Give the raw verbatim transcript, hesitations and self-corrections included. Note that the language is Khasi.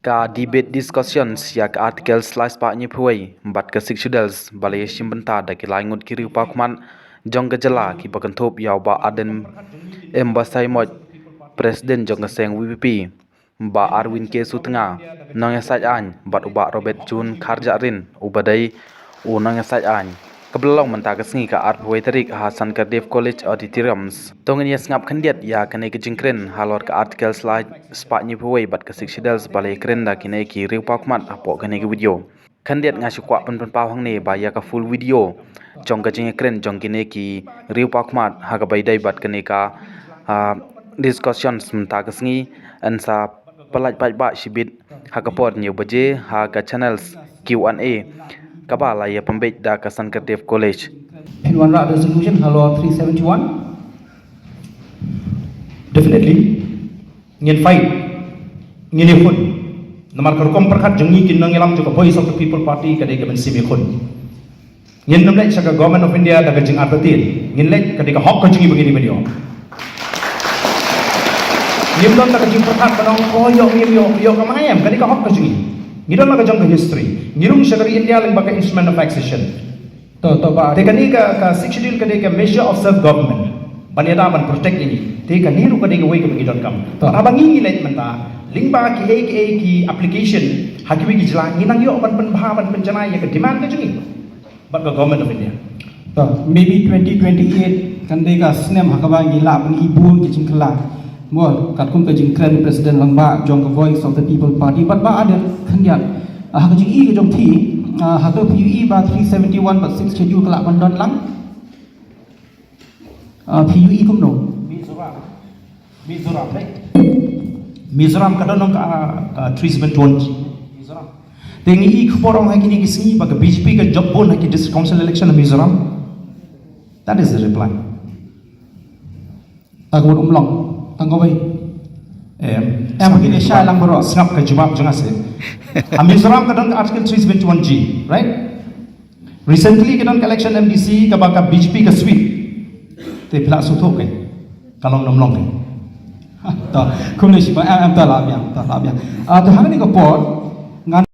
Ka debate discussions ïa ka Article lai spah hynñiewphew wei bad ka Sixth Schedule ba la ïashim bynta da ki lai ngut ki riew paw khmat jong ka jylla kiba kynthup ïa u Bah Ardent M Basaiawmoit, President jong ka seng V P P, Bah Arwin K Sutnga, nongïasaid aiñ, bad u Bah Robert June Kharjahrin, uba dei u nongïasaid aiñ. Kaba la long mynta ka sngi ka arphew wei tarik ha Sankardev College Auditoriums. To ngin ïa sngap khyndiat ïa kane ka jingkren halor ka Article lai spah hynñiewphew wei bad ka Sixth Schedule ba la ïakren da kine ki riew paw khmat hapoh kane ka video. Khyndiat nga shu kwah pynpaw hangne ba ïa ka full video jong ka jingïakren jong kine ki riew paw khmat ha kaba ïadei bad kane ka, ah, discussions mynta ka sngi, yn sa pyllait paidbah shibit ha ka por hynñiew baje ha ka channels Q and A kaba la ïa pynbeit da ka Sankardev College. Phin wanrah resolution halor three seventy-one. Definitely ngin fight, ngin ïakhun. Namar ka rukom pyrkhat jong ngi ki nongïalam jong ka Voice of the People Party ka dei ka mynsiem ïakhun. Ngin nym leit sha ka Government of India da ka jingartatien. Ngin leit ka dei ka hok ka jong ngi ba ngin ïa ïoh. Ngim don da ka jingpyrkhat ba ong, oh, ïoh ngim ïoh, ïoh ka ma em, ka dei ka hok ka jong ngi. Ngi don la ka jong ka history. Ngi rung sha ka ri India lyngba ka Instrument of Accession. To, to, Bah. Te kane ka, ka Sixth Schedule ka dei ka measure of self government. Ban ïada ban protect ïa ngi. Te kane ruh ka dei kawei kaba ngi donkam. To. Haba ngi ngi leit mynta lyngba kiei kiei ki application ha kiwei ki jylla, ngi nang ïoh ban pynbha ban pynjanai ïa ka demand ka jong ngi bad ka Government of India. To, maybe twenty twenty-eight kan dei ka snem ha kaba ngi lah ban ïohi bun ki jingkylla. Mo, katkum ka jingkren President Rangbah jong ka Voice of the People Party, bad Bah Ardent khyndiat. Ah, ha ka jingïohi ka jong phi, ah, hato phi ïohi ba three seventy-one bad Sixth Schedule ka lah ban don lang? Ah, phi ïohi kumno? Mizoram. Mizoram, right? Mizoram ka don ka, ka three seventy-one G. Mizoram. Te ngi ïohi khubor ong ha kine ki sngi ba ka B J P ka jop bun ha ki District Council election ha Mizoram. That is the reply. Tang ka mut um long, tang kawei. Em, em, sngap ka jubab jong nga seh. Ha Mizoram ka don ka Article three seventy-one G, right? Recently ka don ka election M D C kaba ka B J P ka sweep. Te phi la sngewthuh kein, ka long ne ym long kein? To, kumne shi ba, em, em, to lah biang, to lah biang. Ah, to ha kane ka por ngan